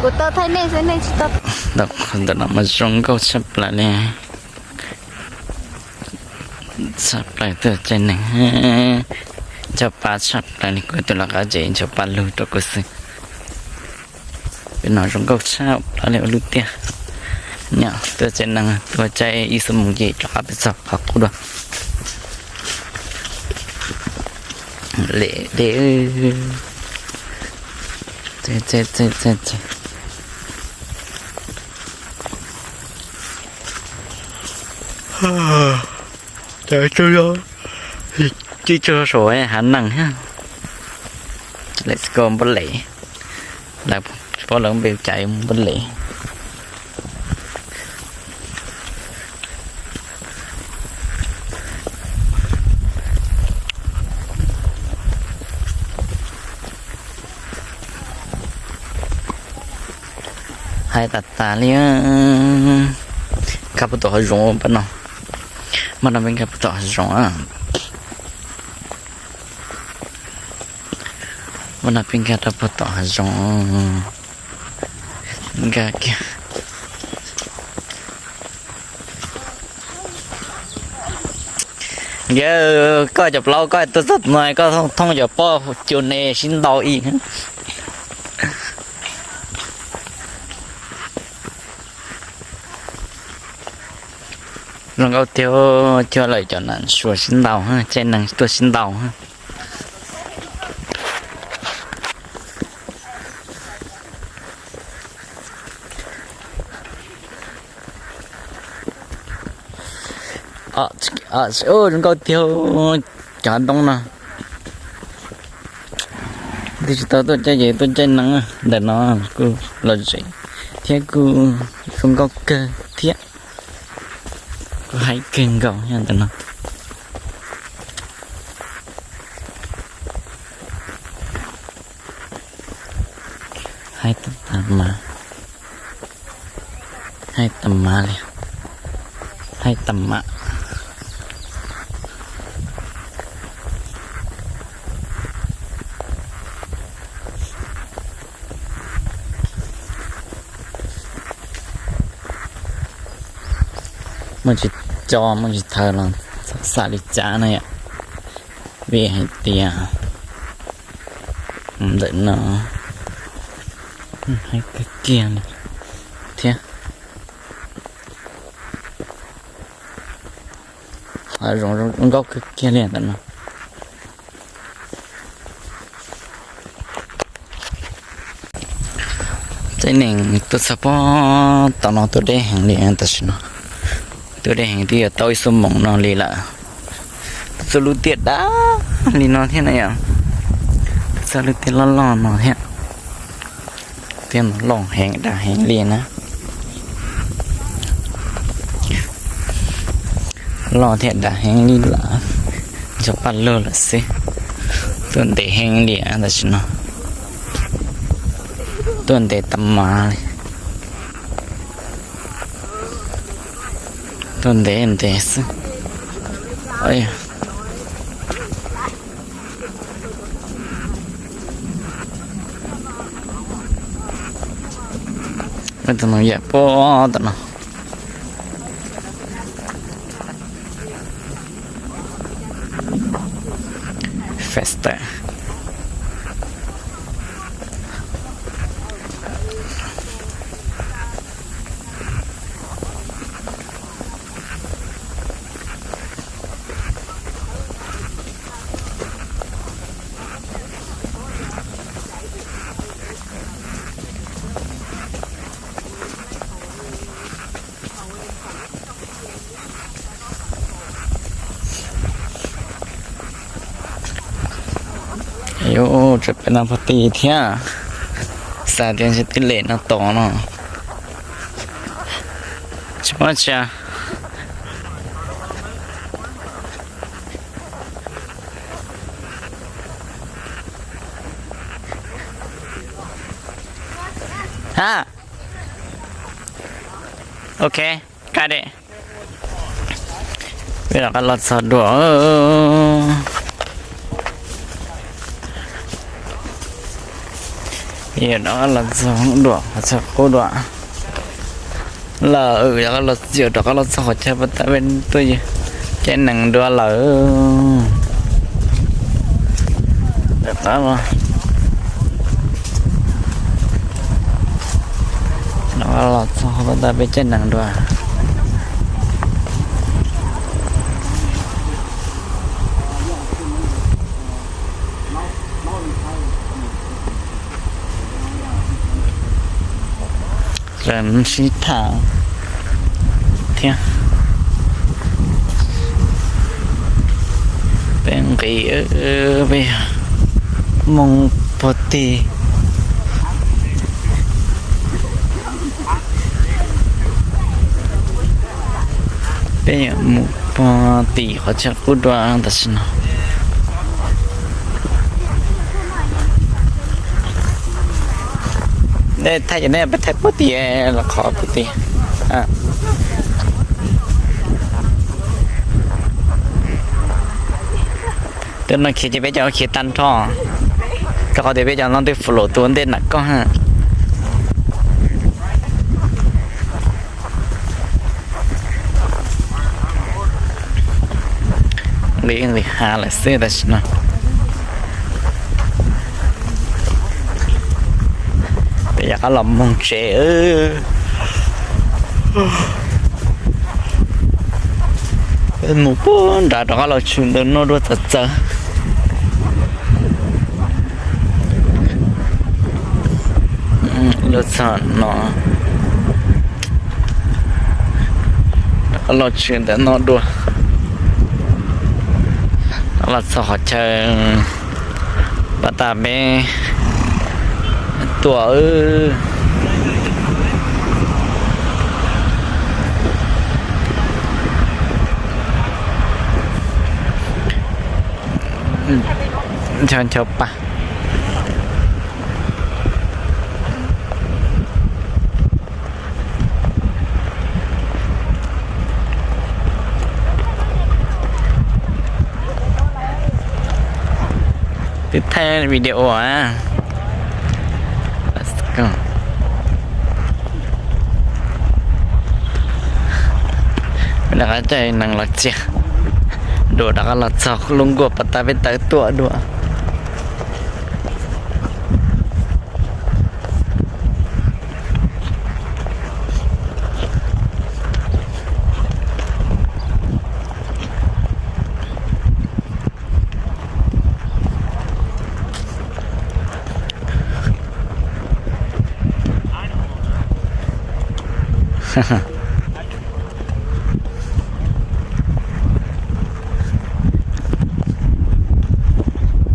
Kuv tau thaij nej xwb nej tsis tau. Ntawm no mas zoo nkauj tshaj plaws li, tshaj plaws tuaj caij nees, ncho pa tshaj plaws li. Kuv tus lam qab ces ncho pa lug rau kuv xwb. Pem no zoo nkauj tshaj plaws li ua lub tiaj. Nyob tuaj caij nees, tuaj caij ib xuab moos ces rov qab pem txog qhov qub dua. Lem deb. Cib tso saum hav neeg thiab. Let's go Npab Lem. Lawv tsis paub lawv npe cas, Npab Lem. Hais tas tas li, nkag puag tom hav zoov pab no. Mas no peb nkag puag tom hav zoov. Mas no peb nkag rau puag tom hav zoov. Nkag kiag. Nkawd, koj cov plaub koj tuaj txog no koj thooj cov poj cuag ne sib ntaus ib. Zoo nkauj tiag, cuag lawm cov nam suav sib ntaus, caij nees tuaj sib ntaus. Zoo nkauj tiag, cov ntoo no. Twb tsis tau tuaj caij ces tuaj caij nees ntawm no kuj lom zem thiab kuj zoo nkauj kawg thiab. Kuj haib kawg nkaus ntawm no. Haib tas mas, haib tas mas li, haib tas mas. Muaj tsis co muaj tsis thaw los xam li cas na yom. Vim hais tias ntawm no haib kawg kiag li thiab. Hav zoov zoo nkauj kawg kiag li ntawm no. Txais nees tuaj txog pob tom no tuaj deb heev li tam sim no. Tuaj deb heev twb yuav tau ib xuab moos no li lawm. Tuaj txog lub tiaj dab li no thiab na yom. Tuaj txog lub tiaj loj loj no thiab. Tiaj no loj heev dav heev li na. Loj thiab dav heev li lawm. Ncho paj lug lawm xwb. Tuaj ntev heev li tam sim no. Tuaj ntev tas mas li. Tuaj ntev ntev xwb. Tus no yam pob tom no. Faster. Yuav tsam peb no pog ti thiab, xav tias ntshe twb lem no tom no. Tsis muaj tsia. Ha. Ok, got it. Peb rov qab los txog dua. Yog rov qab los txog dua qhov chaw qub dua lawm, yog rov qab los, yog rov qab los txog qhov chaw pas tas peb tuaj caij nees dua lawm. Rov qab los, rov qab los txog qhov pas tas peb caij nees dua. Sib tham thiab. Peb nqis, peb yog mus puag tim, peb yuav mus puag tim qhov chaw qub dua tam sim no. Nej thaij ces nej peb thaij puag tim los qhov puag tim. Tus no khiav ces peb cov khiav tag nrho, rau qhov tias peb cov no twb fuv lum tus ntej nram koj. Nqis nqis hav lawm xwb tam sim no. Peb yuav qab los mus tsev. Peb mus puag nrad rov qab los tshwm ntawm no dua txawv txawv. Los txog no, rov qab los tshwm ntawm no dua, los txog qhov chaw pas tas peb tuaj. Ncho ncho pa. Twb thaij video a. Rov qab caij nees los txias dua, rov qab los txog lub nkuaj pas tas peb tawm tuaj dua.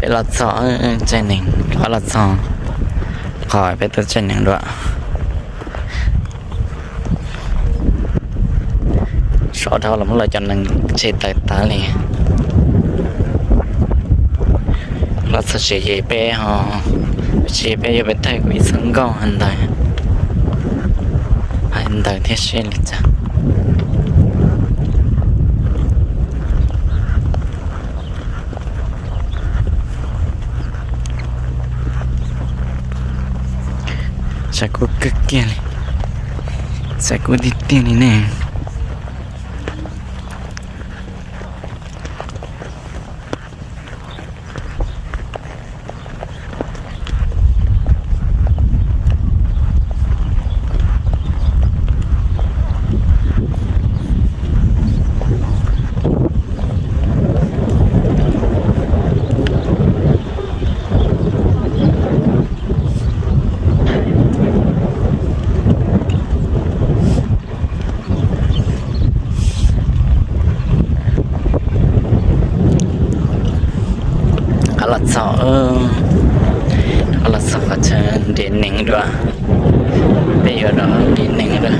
Peb los txog tsev neeg, rov qab los txog qhov peb tuaj tsev neeg dua. Sov dhau los muab lawv cov nees tshem tawm tas li. Los txog tsev ces peb ho, tsev peb yuav peb thaij kuv ib txhia nkauj hais ntawd, hais ntawd thiab seb li cas. Tshav kub kawg kiag li, tshav kub tiag tiag li ne. Qab los txog, qab los txog qhov chaw nres nees dua, peb yuav rov nres nees dua.